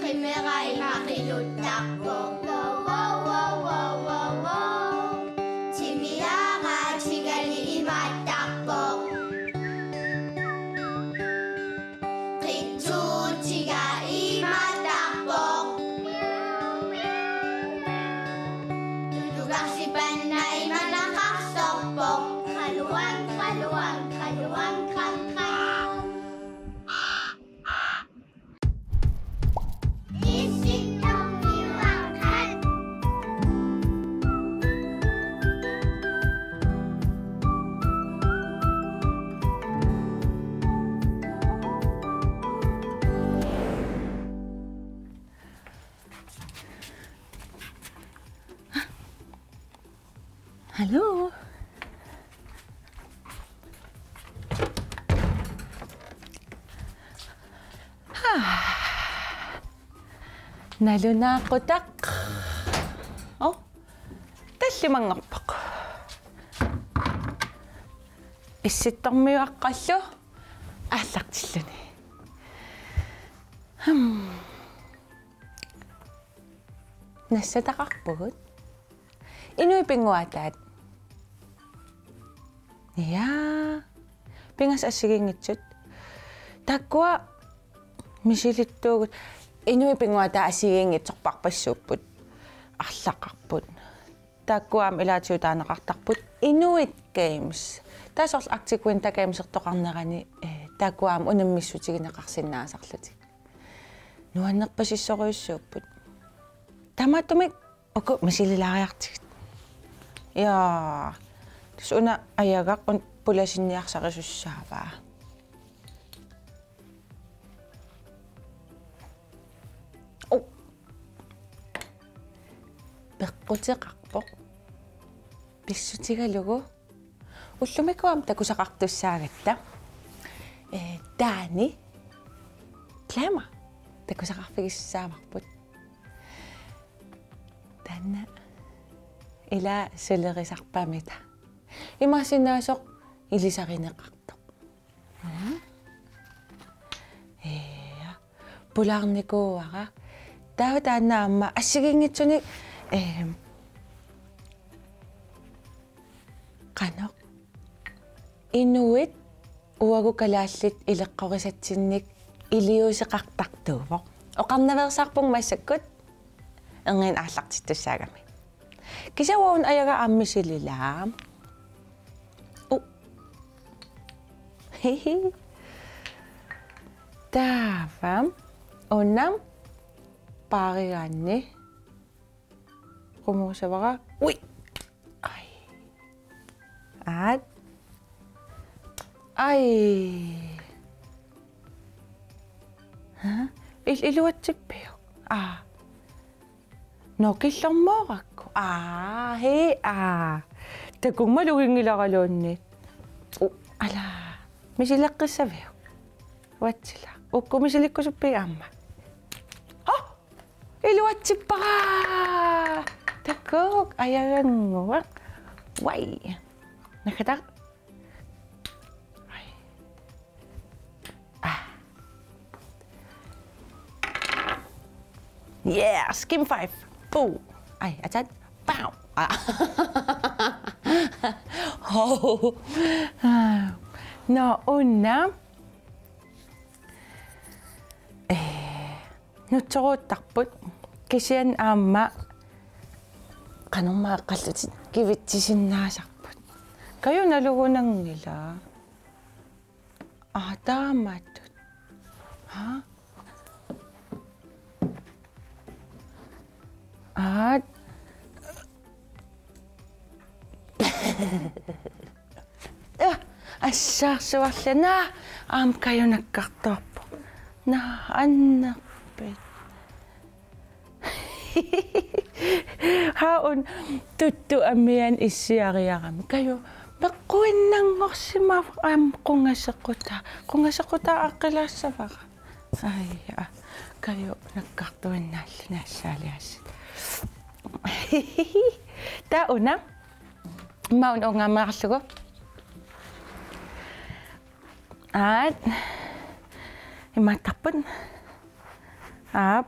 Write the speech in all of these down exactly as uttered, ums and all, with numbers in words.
Timera imaqiluttarpoq. Wow, wow, wow, wow, wow, wow. Timiaraatigali imaattarpoq. Qitsuutiga imaattarpoq. Tulugarsipanna imanaqarsorpoq. Qaluang, qaluang, qaluang, qam, qam. Hallo. Nalunaaqutaq. Oh, tallimanngorpoq. Issittormiuaqqallu aallartilluni. Hmm. Nassataqarpugut. Inuit pinnguaataat. Ja. Pingasut assigiinngitsut. Taakkua misilittuugut. Inuit pinnguaataat assigiinngitsorparpassuupput. Arlaqarput. Taakkua aamma ilaatigut taaneqartarput Inuit Games. Tassa soorlu Arctic Winter Gamesertoqarnerani, eh, taakkua aamma unammissutigineqarsinnaasarlutik. Nuannerpasissorujussuupput. Taamaattumik uku misililaariartigit. Ja. Tassa una ajagaq una pulasinniarsarisussaavaa. Oh. Peqquteqarpoq. Pissutigalugu. Ullumikkut aamma takusaqartussaagatta. Eh, taani. Glamour. Takusaqarfigissaavarput. Taanna. Ila sulerisarpamita. Imaassinnaasoq ilisarineqartoq. Mm. Ja. Pulaarnikuuara. Taava taanna aamma assigiinngitsunik, ehm, qanoq. Inuit uagut kalaallit ileqqorisatsinnik iliuuseqartartuuvoq. Oqarnaveersaarpunga massakkut erniinnaq aallartittussaagami. Kisianni una ajagaq aamma misililaa. Uh. Hihi. Taava. Una. Paarigaanni. Qumuusavara. Ui. Ai. Aat. Ai. Ha? Il-, iluatsippiuk? Aa. Nå, killormoorakku. Aa, hee, aa. Takuuk maluginngilara luunniit. U, ala. Misileqqissaviuk? Uatsila. Uku misilikkusuppigit aamma? Hå! Iluatsippara! Takuuk, ajagannguaq. Uai. Nakkata. Ah. Yeah, skin five. Puu. Ai, atat. Pau. Ah. Hov. Ah. Nå, una. Eh, nutsoruuttarput. Kisianni aamma qanormaa aqallutit kivitsisinnaasarput. Kaju nalugunanngilaq. Aa, taamatut. Ha? Aat. Ah, assaarsuarli. Naa, aamma Kaju nakkartoorpoq. Naa, annerpit. Haa, una tuttu amiani issiariarami. Kaju, peqquinnanngorsimavoq aamma qungasequtaa. Qungasequtaa aqqilaassavara. Ai, aa, Kaju nakkartuinnaalluni assaaliassat. Taava una. Maun ungameerlugu. Aat. Imaattarput. Aap.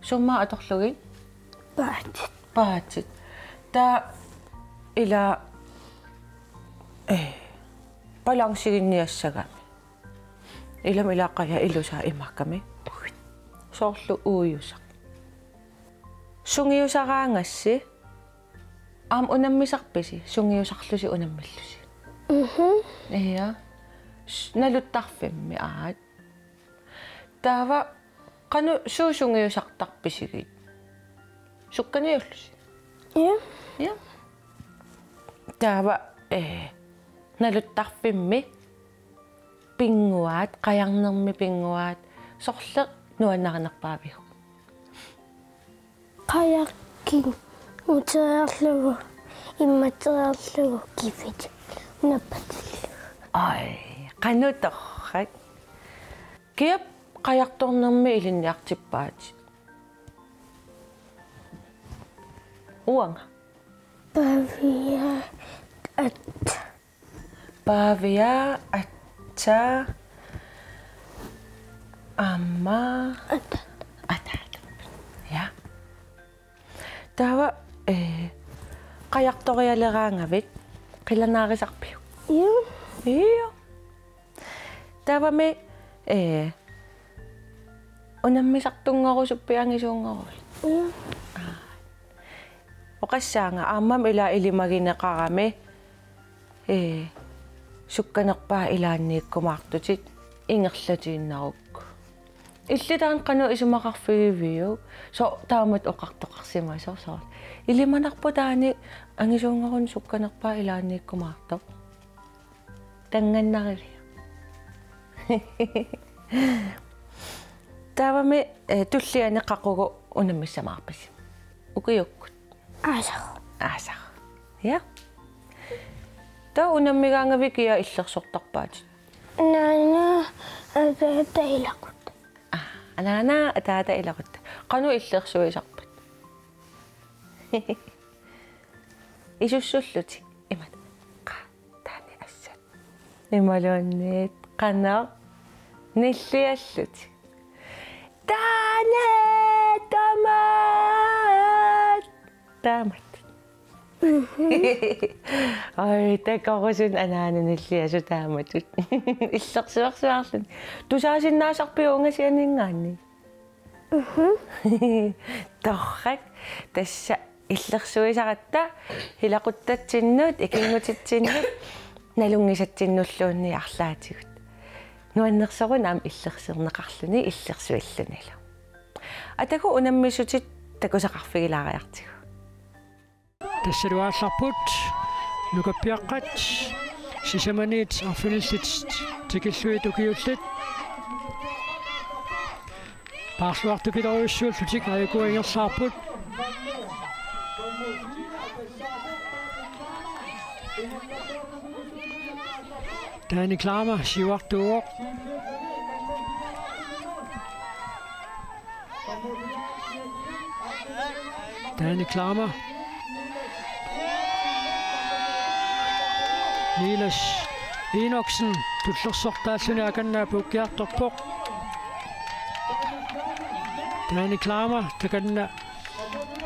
Summa atorlugit? Paatit. Paatit. Taava ila, eh, balanceginniassagami. Ilami ila qaja ilusaa imaakkami. Soorlu uujusaq. Sungiusaraangassi. Aamma unammisarpisi, sungiusarlusi unammillusi? Mhm. Ja. S-, naluttarfimmi aat. Taava qanoq suut sungiusartarpisigit? Sukkaniullusi? Ja. Ja. Taava, eh, naluttarfimmi pinnguaat, qajarnermi pinnguaat, sorleq nuannarinerpaaviuk? Qajarkik uteriarlugu, immateriarlugu kivit nappatillugu. Ai, qanoq torrak. Kiap qajartornermi ilinniartippaatit? Uanga. Pavia at. Pavia, atsa, amma. At. At. Ja. Taava, eh, qajartorialeraangavit, qilanaarisarpiuk? Ja. Ja. Taavami, eh, unammisartunngorusuppiuk angisuunngoruit? Ja. Aa. Oqassaanga aammami ila ilimagineqarami, ee, sukkanerpaat ilaanniikkumaartutit ingerlatiinnarukku. Illit taanna qanoq isumaqarfigiviuk? Soorlu taamatut oqartoqarsimasoq soorlu. Ilimanarpoq taanna angisuunngorunik sukkanerpaat ilaanniikkumaartoq. Tanngannariviuk? Taavami, eh, tulliani qaqugu unammissamaarpisi? Ukiukkut. Aasaq. Aasaq. Ja. Taava unammigaangavit kia illersortarpaatit? Anaana ataata ilaqutta. Aa, anaana ataata ilaqutta. Qanoq illersuisarpat? Isussullutik. Imatut. Qaa, taanna assat. Imaluunniit qanoq nilliallutik. Taanna tamaat. Taamatut. Ai, takorusunnik anaana nilliassat taamatut. Illersuersuarluni. Tusaasinnaasarpiuk ungasianinngaanniit? Mhm. Torrak, tassa illersuisaratta ilaquttatsinnut, ikinngutitsinnut, nalunngisatsinnulluunniit arlaatigut. Nuannersoruna aamma illersorneqarluni illersuillunilu. Atagu unammissutit takusaqarfigilaariartigu. Tassalu aallarput nukappiaqqat sisamaniit arfinillit tikillugit ukiullit. Paarluartupilorujussuullutik aajuku ingerlaarput. Taani Klammer siuartuuvoq. Taani Klammer. Niels Enoksen tullersortaalluni akanna apuukkiartorpoq. Taani Klammer takanna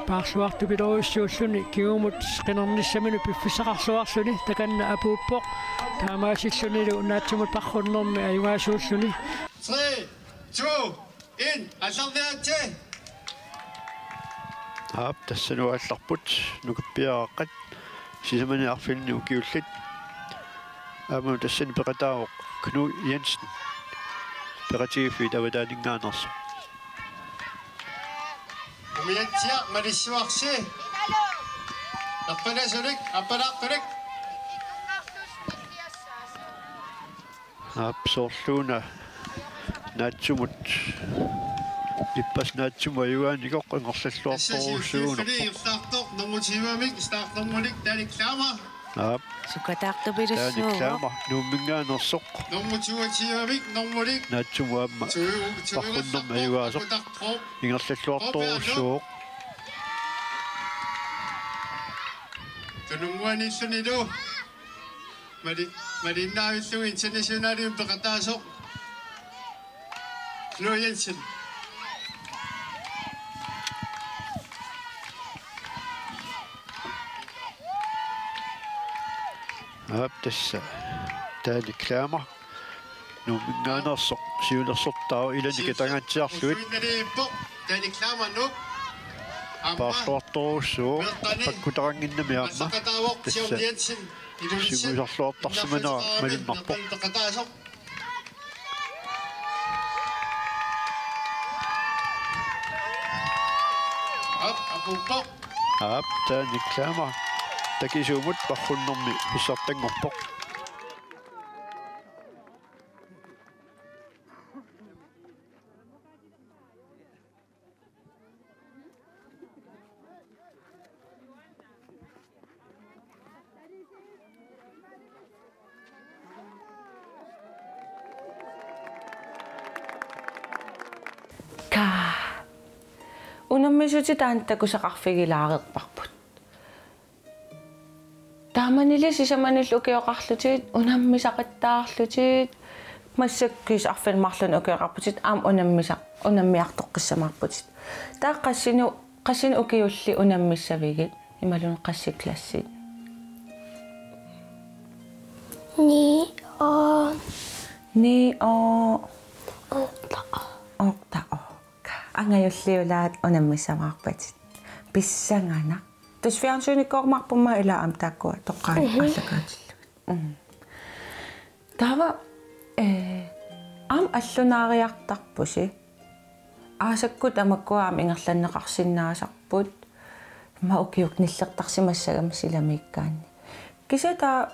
paarluartupilorujussuulluni kingumut qinernissaminut piffissaqarluarluni takanna apuuppoq. Taamaasillunilu naatsumut paarrunnermi ajugaasuulluni. Tre, to, en, aallarniaritsi. Aap, tassalu aallarput nukappiaqqat sisamaniit arfinillit ukiullit. Aamma tassani peqataavoq Knud Jensen. Peqatigiiffiit avataaninngaanneersoq. Umiatsiaq malissuarsi. Appalasulik, appalaartulik. Aap, soorluuna naatsumut. Ippassaq naatsumut ajugaanikoq ingerlalluartorujussuuvoq. Ingerlaartoq nummer tyve-mik, startnummerik Taani Klammer. Aap. Taani Sukkataartupilussuuvoq. Klammer Nuumminngaanneersoq. Nummer toogtyve-mik, nummerik. Naatsumut aamma. Tyve, tyve paarrunnermi ajugaasoq. Ingerlalluartorujussuuvoq. Tunummuaniillunilu. Mali-, malinnaavilluni internationalimut peqataasoq. Knud Jensen. Aap, tassa Danik Klammer. Nuumminngaanneersoq siulersortaavoq, ilani katanngatsiarlugit. Danik Klammer nu. Paarluartorujussuuvoq, pakkutaqannginnami aamma. Tassa sungiusarluartarsimanera malunnarpoq. Aap, Danik Klammer. Takisuumut parrunnermi pissartanngorpoq. Kaa. Unammisutit taanna takusaqarfigilaarerparput. Taamanili sisamanillu ukioqarlutit, unammisaqattaarlutit, massakkut arfineq-marlunut ukioqarputit, aamma unammisa-, unammiartoqqissamaarputit. Taava qassinik, qassinik ukiulli unammissavigit, imaluunniit qassit klassit? Ni og. Ni og. Otte og. Otte og. Angajulliulaat unammissamaarpatit. Pissanganaq. Tassa fjernsynikoormaarpumma ila aamma taakkua toqqaannaq. Mhm. Aallakaatillugit. Mm. Taava, eh, aamma allunaariartarpusi. Aasakkut tamakkua aamma ingerlanneqarsinnaasarput. Immaqa ukiut nillertarsimassagami silamiikkaanni. Kisianni taava,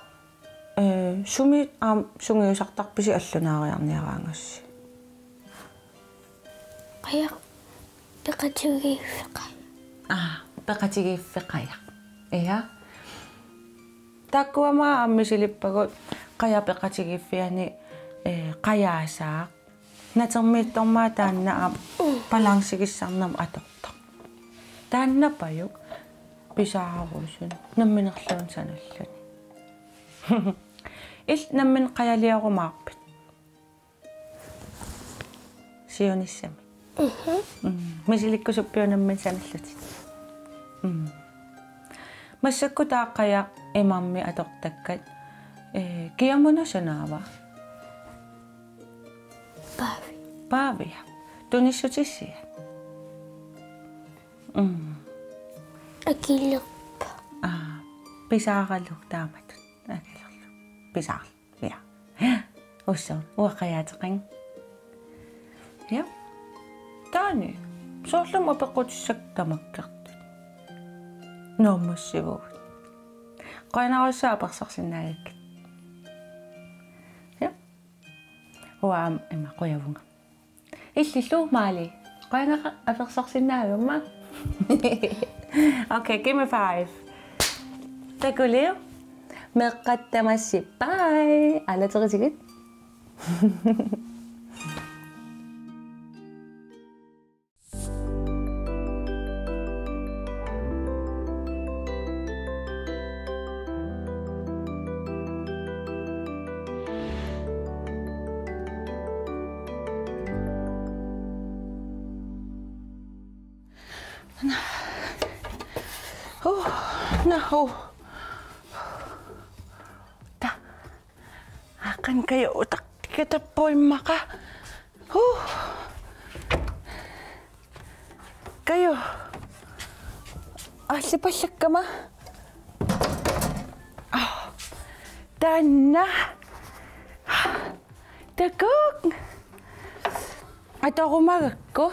eh, sumi aamma sungiusartarpisi allunaariarniaraangassi? Qajaq peqatigiiffeqajaq. Aa, peqatigiiffeqajaq. Ja. Taakkua aamma misilippagut qajaq peqatigiiffiani, eh, qajaasaaq. Natermiittormat taanna aamma balancegissarnermut atortoq. Taannapajuk pisaarusunut namminerluunniit sanalluni. Illit nammineq qajaliorumaarpit? Siunissami. Mhm. Mm. Misilikkusuppiuk nammineq sanallutit? Mm. Massakkut taava qajaq imarmi atortakkat, eh, kiamuna sanaava? Paavi. Paavia. Tunissutissiat? Mm. Akilerpa. Aa, pisaaralugu taamatut. Akilerlugu. Pisaarlugu. Ja. Ussoo, uanga qajaateqanngilaq. Ja. Taanna. Soorlumi apeqqutissat tamakkertut. Naammassivugut. Qujanarsuaq apersorsinnaagakkit. Ja. Uanga aamma ima qujavunga. Illillu Maali. Qujanaq apersorsinnaagama. Okay, give me five. Takuliuk. Meeqqat tamassi. Bye. Aalaterisigit. Uh, na, uh. Ta. Akan kayo utak tikatappoq immaqa. Uh. Kayo. Aallipallakkama. Ah. Taanna. Takuuk. Atorumagakku.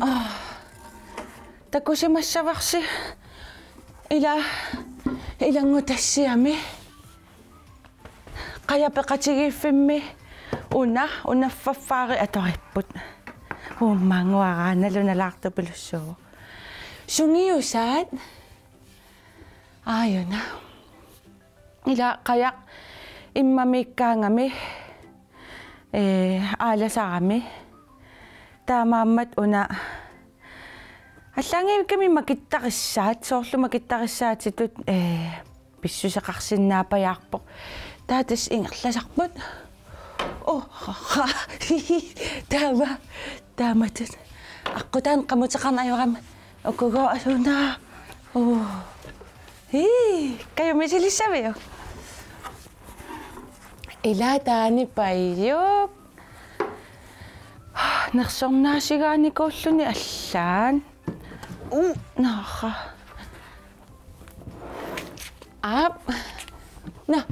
Ah. Takusimassavarsi. Ila. Ilanngutassiami. Qajaq peqatigiiffimmi una, unaffaffaari atoripput. Uummaannguaraannalu nalaartupilussuuvoq. Sungiusaat. Aajuna. Ila qajaq immamiikkaangami, eh, aalasarami. Taamaammat una allaanngivimmi makittarissaat, soorlu makittarissaatitut, eh, pissuseqarsinnaapajaarpoq. Taava tassa ingerlasarput. Oh, taava, taamatut. Aqqutaani qamuteqarneq ajorami. Ukugooq asuuna. Oh. Hii, Kayo, misilissaviuk? Ila taani Pajup. Nersornaasigaanikuulluni allaan. Uu, naara. Aap. Na.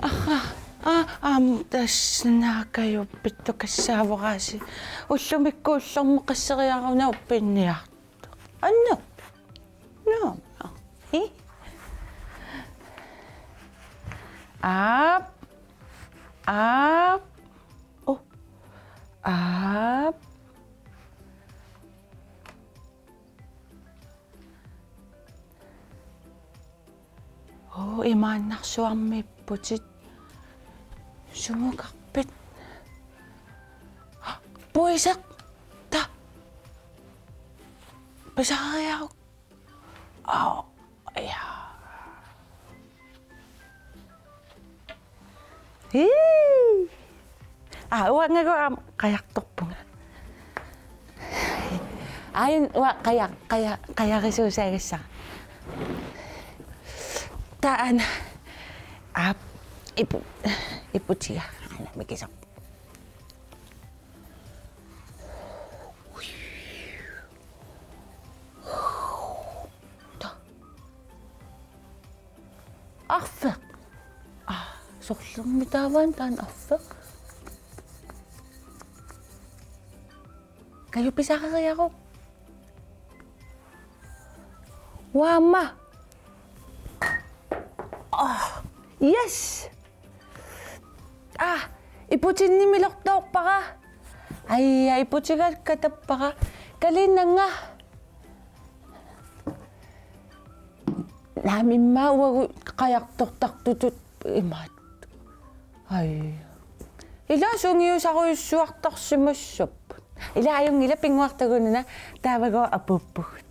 Aha. Aa, aam, tassa naakajuppittu kassaavoraasi. Ullumikkuullormu qasseriaruna uppinniartoq. Anna. No. Hi. Aap. Aap. Oh. Aap. Oo, imaannarsuarmiipputit. Sumukarpit? Puiseq. Ta. Pisariaruk. Aa, ja. Hii. Aa, uangagu aamma qajartorpunga. Aajuna uanga qaja-, qaja-, qajarisuusaagassara. Taanna. Aap, ipu-, iputiga. Aana mikisaq. Ta. Arfeq. Aa, sorlermi taava taanna arfeq? Kaju pisareriaruk. Uaamma. Aa, yes. Aa, iputinnimilortoorpara. Aja, iputigalakka tappara. Kaliinnannga. Naamimmi uagut qajartortartutut imaat. Aja. Ila sungiusarujussuartarsimassapput. Ila ajunngilaq, pinnguartagununa taavagooq apuuppugut.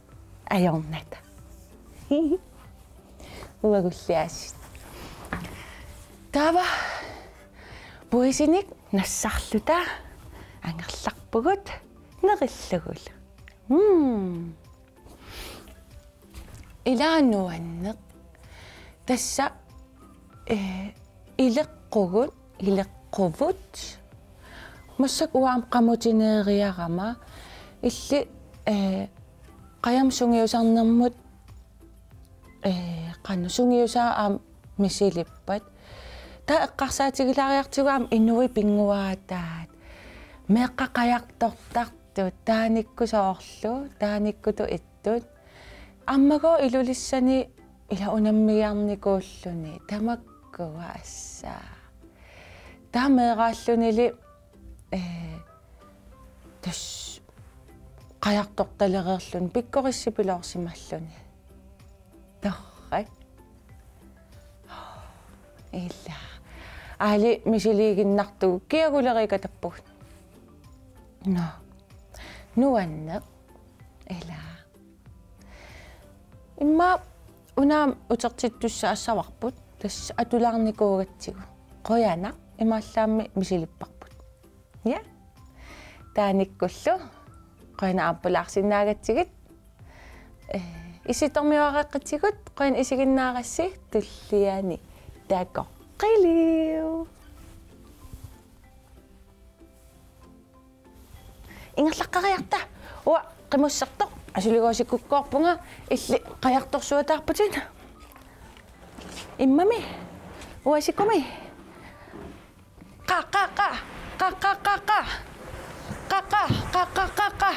Ajornata. Uagulli aasiit. Taava puisinik nassarluta angerlarpugut nerillugulu. Mm. Ila nuanneq. Tassa, eh, ileqqugut, ileqquvut. Massakkut uanga aamma qamutineeriarama. Illit, eh, qajamut sungiusarnermut, eh, qanoq sungiusaat aamma misilippat. Taava eqqarsaatigilaariartigu aamma inuit pinnguaataat. Meeqqat qajartortartut, taanikkut soorlu, taanikkutut ittut. Aammagooq Ilulissani ila unammigiarnikuulluni, tamakkua assaa. Taava meeraallunili, eh, tassa qajartortalereerluni, pikkorissipiloorsimalluni. Torrak. Ila. Aali misiliiginnartugut, kiaguleriikatappugut. Nå. Nuanneq. Ila. Immaqa una aamma utertittussaassavarput, tassa atulaarnikuugatsigu. Qujanaq, imaallaammi misilipparput. Ja. Taanikkullu. Qujanaq aappalaarsinnaagatsigit. Eh, issittormiuareqqatigut, qujanaq isiginnaarassi, tulliani takoqqiliuk. Ingerlaqqeriarta. Uanga qimussertoq. Asuligoosikukkoorpunga, illit qajartorsuataarputit. Immami. Uanga sikummi. Qa, qa, qa. Qa, qa, qa, qa. Qa, qa, qa, qa, qa, qa.